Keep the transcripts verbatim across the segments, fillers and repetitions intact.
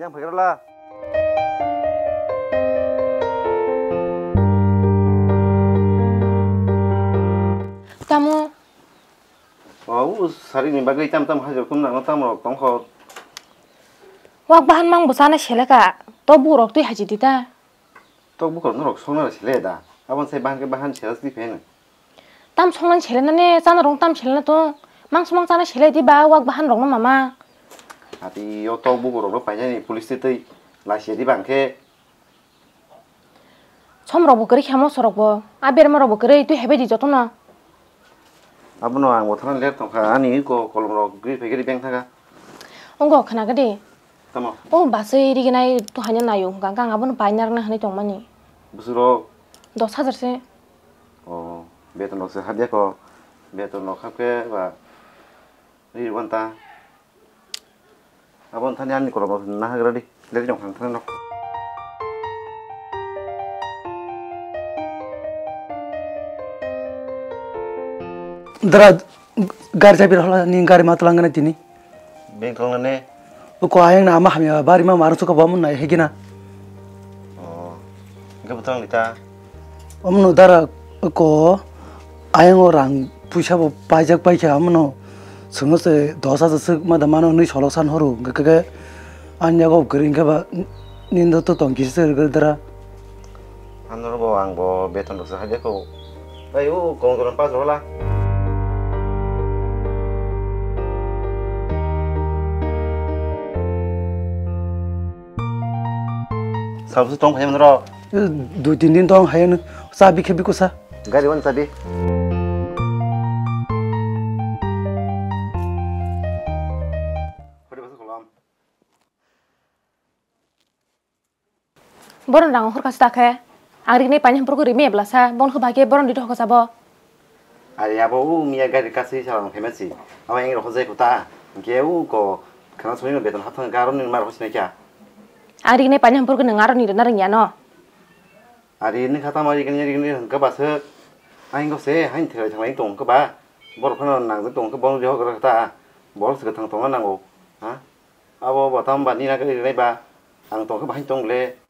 Yang phaikra la. Tamo? O, u sari ni bagwi tam tam hajor kum nang tam rok tong kho. Wak bahan mang bo chana seleka. To burok twi haji di ta. Tok bukrok norok songna sele da. Aboni sai bahan khe bahan sele sidi pheno. Tam songna sele na ne, chana rong tam sele na to. Mang sumang chana sele di ba, wak bahan rong na mama. Ati yo tok bukrok no painani police twi twi lasia di bang khe. Som rok bo kwrwi kha mo sorok bo. A berma rok bo kwrwi twi hebai di joto no. Abono ang bo thana ler tongkha, ani ko kolom rok gri phai gri beng thaga. Ongo khna gadi. Tamo? O basai riginai to haino nayo hwnkha, ang abono paina rwna hwnwi tongmani. Bwswk rok? Dos hajar se. O, beton rok se hadiya ko. Beton rok hapkhe ba ri rwanta. Abo wngthani ani kolom nahagra di, leri rok thang thang no. Dara, gari chabi rwla ni gari ma twlang gana tini. Beng twlang ne? Ko ayang na ama hamya bari ma maru suka bamun nai hegina. Oh, hingke bwtwlang ni ta? Omono dara ko ayang o rang puisa bo paijak paikha, omono swngo se dos hajar swk ma da mano hwnwi solok san horo, hwnkhe khe ani yago kwrwi hwnkhe ba nini to tong kisa se rwgwi dara. Ano bo ang bo beton rok se hai de ko. Ai o kong kong pas rola. Sabse tong phai manro. Dui tin din tong hai no. Chabi khe biko sa. Gari wan chabi. Boron rang hor kasi ta khe. Ang rinai pani hampur ko rimi ebla sa. Bon khe bhai khe boron di thok sa bo. Ari abo u miya gari kasi sa rang phaima si. Abo yang rok jai kota. Ke u ko khana soi no beton hap thang garo ni mar hos ne kya. Ang rinai pani hampur ko nang aro ni na rang ya no. Ari ni khata mari kani ri kani hwnkhe ba se aing go se hain thai thang lai tong khe ba borok phano nang tong khe bong jehok rok ta bol se thang tong nango ha abo bo tam ba ni na kari ri ba ang tong khe ba hain tong le.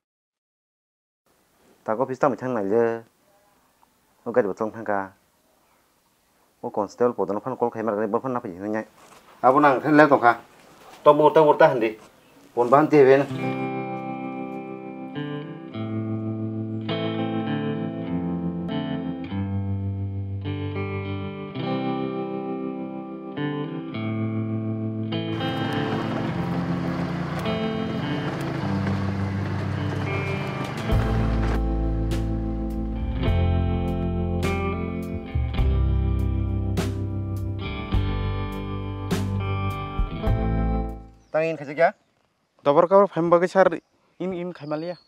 Tago office tamo thang nai le o gari bo tong thang kha. O constable podono phano call khai mar gani, bo phano naphi hinwi nai. Abo nang thani le tongkha. Tobur, tobur ta hindi. Pon bahan te ben. Tang in khajakya? Dobor kabor phaima bagwi sir in in khaimaliya.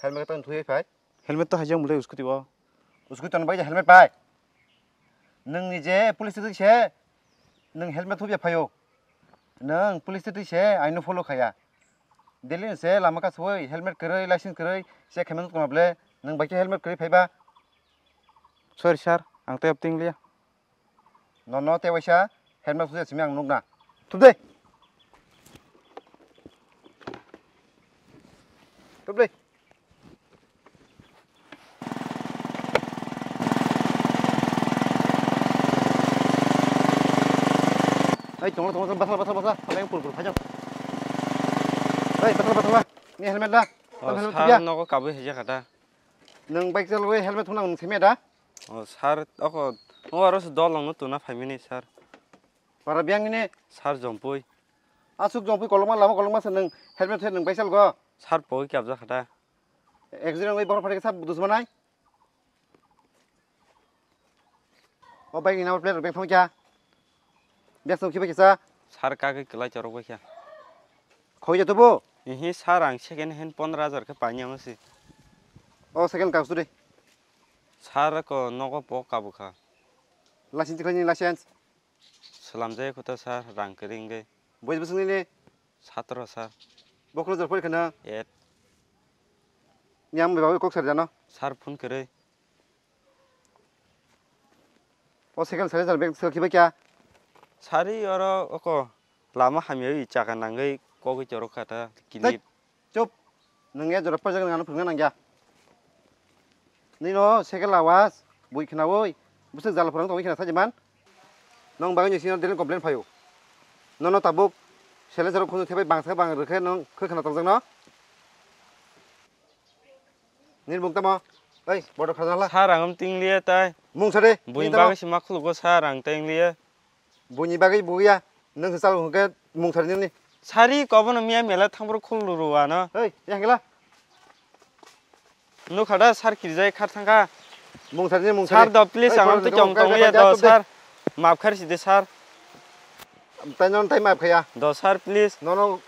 Helmet tang thwi phai. Helmet to haijak mulai scooty o. Scooty ton bai helmet pai. Nwng ni je police twi se nwng helmet thubya phaio. Nwng police twi se aino follow khaya. Delhi se lama kasui helmet kwrwi, license kwrwi se khaimano tongma ble nwng bai khe helmet kwrwi phaiba. Sorry sir, ang tei abting liya. Nono tei waisa helmet thubya simi ang nukna. Thubde. Thubde. Ai, tongla, tongla, basala, basala, basala, pala yang pul, pul, phajang. Ai, basala, basala, ni helmet da. Oh, helmet sir, thubya. Nogo kabui hija kata. Nwng bike chalwi helmet thunang nwng semya da? Oh, sir, oko, o aro se dol nangno tuna phaimani, sir. Para biyang ini? Sir, jompui. Asuk jompui kolokma lama kolokma se nwng helmet se nwng bike chalgo? Sir, pogwi kabja kata. Accident wngwi bokhorok phaikhe sab dusmanai. O bike ni number plate rok beng thangkha. Bek song khiba kisa. Sir kagwi kwlai chorok bai kha. Khoi jato bo? Ihi sir ang second hand pondro hajar khe paini ang si. O second kaus de. Sir ko nogo pok kabu kha. License tikhlai ni license. Swlamjai kho ta sir, rang kwrwi wngwi. Boyes bwswk nini? Satro sir. Bo kolo jor pori khana? Eight. Niyam bai bawi kok sar jano? Sir phone kwrwi. O second sari jar bag sel khiba kya? Sari oro oko lama hamya wi chaka nangwi kogwi chorok kha ta. Thai, kilip. Chup. Nwng e jora pajak nang ano phwrwngna nangya. Nino sekel awas, bui khnaui, bwswk jala phwrwng tongwi khna sajiman. Nong bagwi ni sino daily complain phaio. Nono tabuk silencer rok khunu thebai bangsa bang rwkhe nong khwkhana tongjakno. Nini bung tamo? Oi, bodo khajang la. Sir, ang amtwng liya tai. Mung sade. Buini bagwi se ma khulugo sir, ang teng liya. Buini bagwi buya. Nung se chalo hwnkhe mung sade nini. Sari kobono miya mela thangbro khulu ruwa no. Oi, yang gela. Nukha da sir kirijai khar thangkha. Mung sade nini mung sade. Sir do please, ang amtwng tong tong liya do sir. Map khar side sir. Tai nono tai maap khaya. Do sir, please. Nono,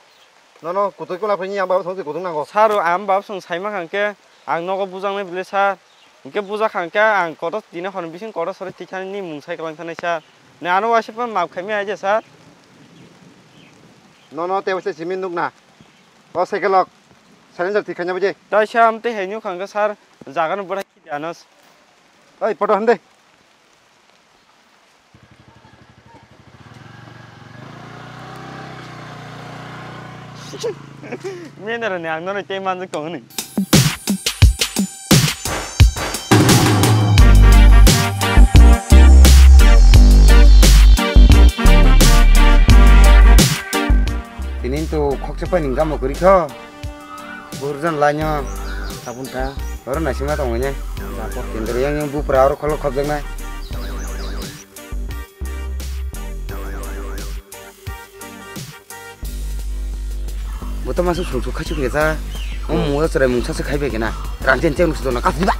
nono kutui kula phai ni ang baba song kutui nango. Sir, ang baba song sai ma khang khe, ang nogo bujaknai bwle sir. Hwnkhe bujak khang khe ang kotor tini hwn bising kotor sori tikhani ni mung sai kwlang thanai sir. Ne ano waisa phan maap khai mi aija sir. Nono te waisa simi nukna. O cycle rok silencer thik khaina buje. Tai sir, am te hai nukha hwnkhe sir, jaga no bwrha khidi anos. Oi, poto hande. Manager ni ang nono tei manjak tongo ni. Tini to khoksa pani gamo kwrwi kho. Burjan lainyo. Tabun ta. Oro naisingma tongmani. Kendro yang yang bupra oro kholo khobjaknai. Bo to masa sulsu khachi khe ja. O mungsa chwrai mungsa se khaibai kena. Rang chen chen su dona kas diba.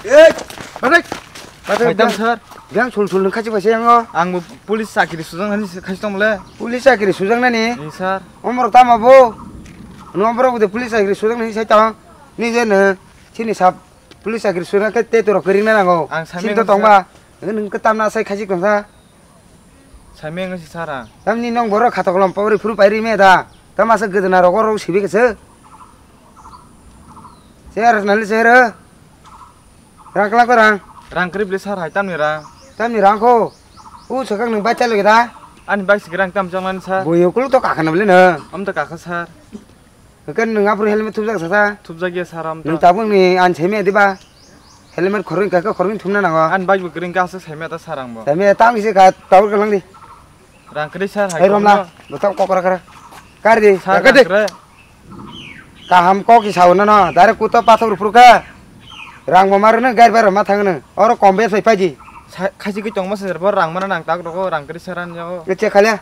Ei, batai. Batai, sir. Biang sulsul nung khachi bai se yango. Ang bo police chakiri sujang hani khachi tong le. Police chakiri sujang nani? Ni sir. Omor tama bo. Nung omor bo de police chakiri sujang nani sai tong. Ni je ne. Chini sab police chakiri sujang khe te to rok kering na nango. Ang sami. Chini to tong ba. Nung ke tam na sai khachi kong sa. Saimeng si sara. Tamni nong borok khatok lom pabri phuru pairi me da. Tama sa gudana rogo rok sibi kese. Ser nali ser. Rang kla ko rang. Rang krip le sar hai tamni rang. Tamni rang ko. U sakang nung bacha lagi da. Ani bai sikrang tam chang lan sar. Boyo kulu to kakana beli na. Am to kaka sar. Hwnkhe nwng aphuru helmet thupjak sasa? Thupjak ya sir, am nwng ta. Tabuk ni ang saimaya diba? Helmet khoroknwi kaka khoroknwi thumna nango. Ani bike bo kwrwngkha aswk saimaya ta sir ang bo. Saimaya tang se ka tabuk kalang di. Rang kwrwi sir hai. Ei romla, bwtang kokra kara. Kar di, sir, kar di. Rang kwrwi. Kaham kok hi sao nono, direct kuto pathor phuru kha. Rang bo maro no gari bai roma thang no. Oro kom bes bai paidi. Sa-, khaisi kwi tongma sir bo rang mana nang tak rogo rang kwrwi sir ani jago. Che khalya.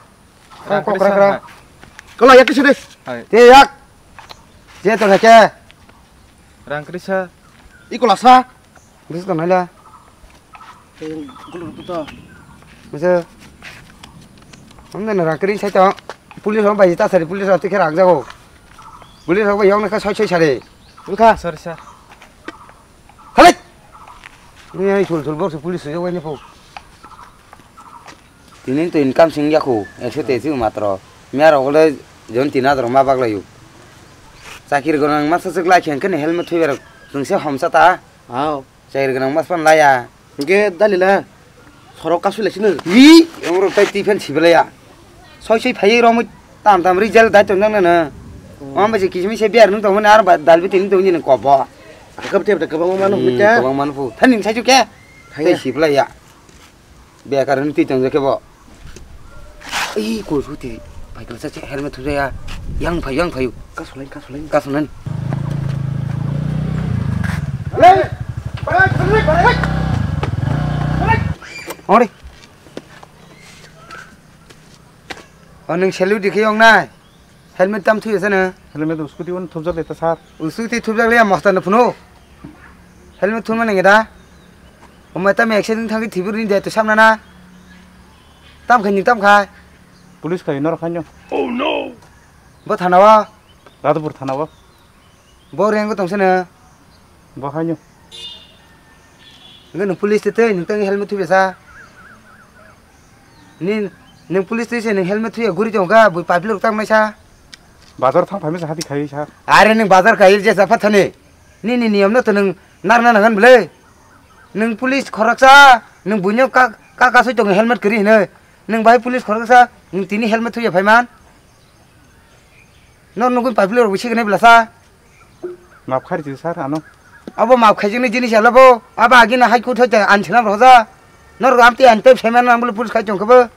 Rang kok kwrwi krak sir krak. Hai. Kola yak kisi de. Hai. Te yak. Je to hake. Rang kwrwi sir. I kola sa. Bis to naila. Te gulu to. Bisa. Amne na rang kwrwi sai to. Police rok bai ta sari police rok tikhe rang jago. Police rok bai yong na kha soi soi sari. Ulkha. Sorry sir. Thalai. Ni ai sul sul bok se police se wai ni pho. Tini to income sing yakho, ekso tesi matro. Miya rok le jon tin hajar ma baglai u. Chakiri gonang masa sik lai khen khen helmet thui berok. Tungse homsa ta. Hao. Chakiri gonang mas pan laya. Hingke dalila. Sorok kasu le sinu. Hi, emro tai tipen sibelaya. Soi soi phai romoi tam tam result dai tonjang na na. Hmm. Mama je kisimi se biar nung tongmani ar ba dal bi tini tongni kobo. Akap te kobang manu mita. Kobang manu pu. Thaning sai ju ke. Thaya. Tai sibelaya. Bekar ni twi tong jakhe bo. Ei, ko su ti. Pai kala sa helmet thu ya. Yang phai, yang phai. Kasulai, kasulai. Kasulai. Ore. O nung selu dikhe yong nai. Helmet tam thuya sana. Helmet scooty on thupjak le ta sir. Scooty thupjak le mosta na phunu. Helmet thuma nang da. Omai tam accident thangki thibur ni de to samna na. Tam khai ni tam khai. Police khai norok khanyo. Oh no. Bo thana wa. Radhapur thana wa. Bo rengo tong sana. Bo khanyo. Nge nung police te te nung tang helmet thubesa. Ni, nung police station ni helmet thuya guri tong kha, bui public rok tang naisa. Bazar thang phaimisa hati khai sa. Are nung bazar khai je sa phathani. Ni, ni niyam no to nung narna nangan bole. Nung police khoroksa, nung buino ka, ka, kasui tong helmet kri hino. Nung bai police khoroksa, nung tini helmet thuya phaiman. Nor nugwi public rok bisi gwnai belasa. Map khari di sir ano. Abo map khaijini jinis ala bo. Abo agini high court hoite an sina roja. Nor amti an tep semen nang bole police khai tong kebo.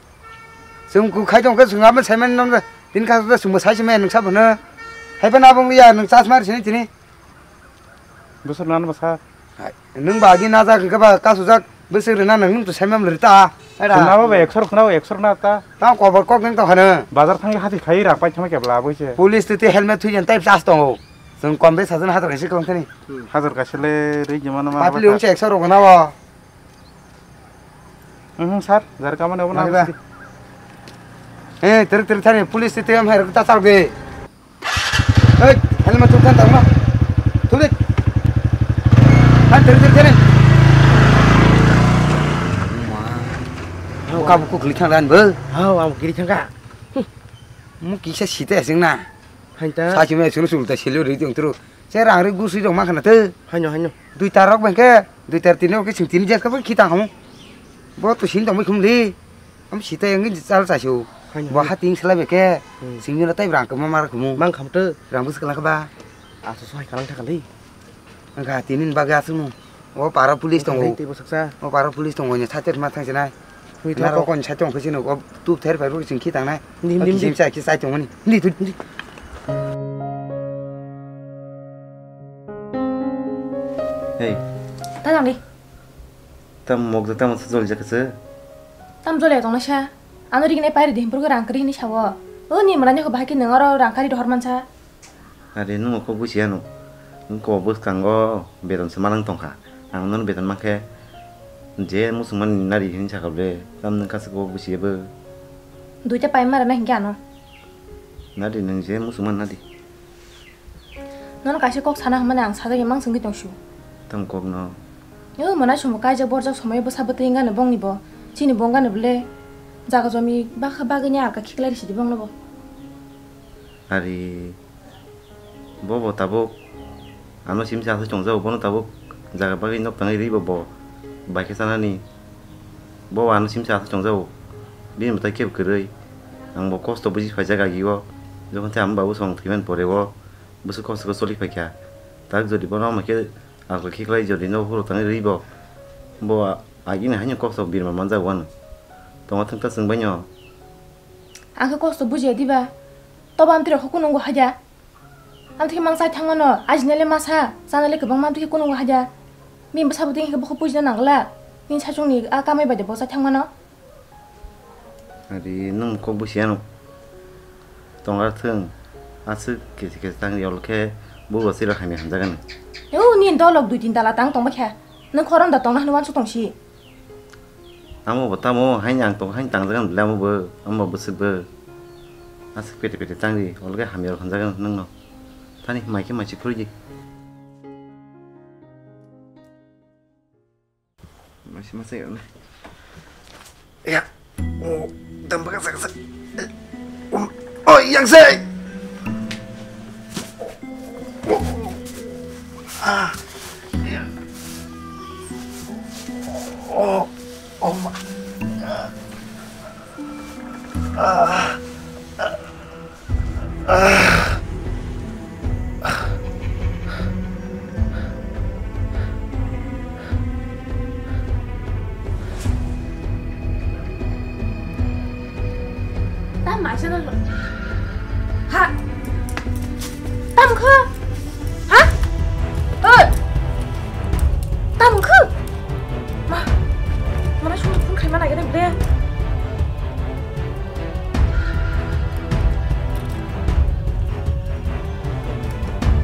Sung ku khai tong ke sung abo semen nang tin ka sung bo sai semen nang sabono. Haiba na bong ya nang chas mar sini tini. Bwswk nang bwsa. Hai, nwng ba agi najak hwnkhe ba kasujak bwswk rwna nwng nwng to saimam lwri ta. Era. Khwnabo ba ekshor khwnabo ekshor na ta. Ta kobor kok nwng to hano. Bazar thangwi hati khai rang pai thangma kebla aboi se. Police twi twi helmet thwi jan type chas tongo. Chwng kom be sajana hajar kaisa kwbang thani. Hajar kaisa le rwi jemano ma. Papli ungse ekshor rok na o. Mhm, sir, jar kamani obo na. Eh, teri teri thani police twi twi am hai rok ta chal be. Hei, helmet tuk kan tangma. Tulik. Han teri teri teri. Buka buku klik thang dan bo. Hao, ang kiri thangka. Mu kisa sita sing na. Hain ta. Sa chuma sunu sul ta silu ri tong tru. Se rang ri gusi dong ma khana te. Haino, haino. Dui tar rok bengke, dui tar tini rok ke sing tini jas ka bang khita hamu. Bo to sin dong mai khum li. Am sita yang ni chal cha su. Haino, Bo haino. Ha ting sela beke. Hmm. Sing ni tai rang ka ma mar khumu. Mang kham te. Rang bus kala ka ba. Aso so hai kalang thakali. Ang ka tini ba ga su mu. O para police tongo. Tei bo saksa. O para police tongo ni sa ter ma thang sinai. Hui Na thok. Rokon sa tong khe sino o tup ther pai bo sing khi tang nai. Hindi, hindi, Ki hindi. Sing sa ki sa tong ni. Hindi tu. Hey. Ta jang di. Tam mok da tam sa jol jak se. Tam jol ya tong na sa. Ano ri ne pai ri di him pur ko rang kri ni sa wo. O ni mara ni ko bahai ki nang aro rang kari dor man sa. Are nwng kok busi ano. Nwng kok bwskango beton se manang tongkha. Ang nono beton mankhe je muchungmani nari hinwi sakha ble, tamni kaisa kok busi ebo. Duita pai mara na hinkhe ano. Nari nwng je muchungmani nari. Nono kaisa kok sana hwnmani ang sajagwi mang chwngwi tongsu. Tamo kokno? Yo mwnai sumo kaijak borjak somoi bwsa bwtwi wngani bongni bo. Chini bo wngani bwle jaga jomi bakha bagwini alka khiklai risi di bongno bo. Ari Bo bo tabuk ano simsa aswk chongjao, bono tabuk jaga bagwi nok tangwi rwi bo, bo bai khe chanani. Bo ano simsa aswk chongjao, bini mwtai kebo kwrwi. Ang bo kosto buji phaijak agi o, jokhon tei ama babu song thwimani pore o bwswk kosto khe choli phaikha. Tak jodi bono ama khe alka khiklai jodi nok phuru tangwi rwi bo, bo agini haino kosto birma manjak wano. Tongma thwngkha chwng baino. Ang khe kosto bujiya diba? Tobo amtwirok khe kunungo haida? Amtwi khe mang chai thangmano, ajinale masa, chanale kwbangma amtwi khe kunungo haida. Bini bwsabo twi khe bokhe bujina nangla. Nini sachungni a kamai bai de bo chai thangmano. Ari nwng kok busi ano. Tongar thwng, aswk kesi kesi tangri olo khe bubo sira hamya hamjagani. Yo, nini dolok dui tin tala tang tongba khe. Nwng khorom da tongna hwnwi uansuk tongsi. Tamo bo tamo, haini ang tong, haini tangjagan bwle amo bo, amo bwswk bo. Aswk pete pete tangri, olge hamya rok hwnjagan nwngno. Thani mai khe mai se phuridi. Mai se ma se. Ya. Oh, dam baka saksa. Um, oh, yang se. Oh, ah, ya. Oh, oh, ma. Ah. Tam maisa no ha. Tam kha. Ha? Oi! Tamo wngkha? Ma, mana sung phone khaima nai gani ble.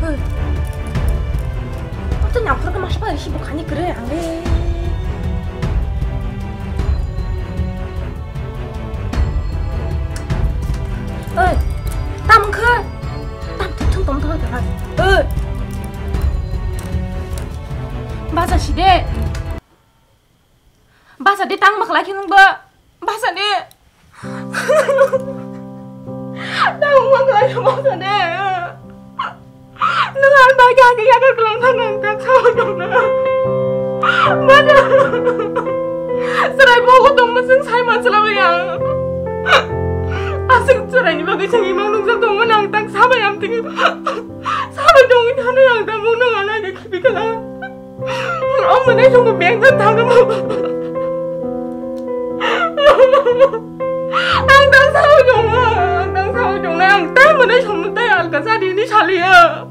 Oi. Ata nyaphor ka masa pa isi bukhani kere ang le. Oi, tamo wngkha? Tam thum thum tom thum thum. Oi. Basa si de. Basa de tang bakla khe nung ba. Basa de. Tang bakla khe basa de. Nwng ang bai kha khe yakar kwlwng thang ang tak sao tong na. Mano. Chwrai bo tong ma sing sai ma chwla ya. Aswk chwrai ni bagwi sing imang nung jak tong ma nang tak sa Pai am tini. Sabai dong ini hanu yang tamu nung ana ke khibi kala. Om mana sungguh bengkak thamu. Ang tang sabai dong, ang tang sabai dong na ang tang mana sungguh tang alka sari ini saliya.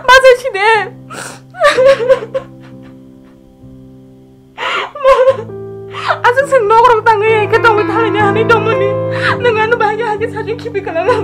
Masa sih deh. Aswk chwng nokrok tangwi hai khe tongwi thanglaini hani tongmani. Nwng ano bahai khe hai khe sajwk khibi kwlangma.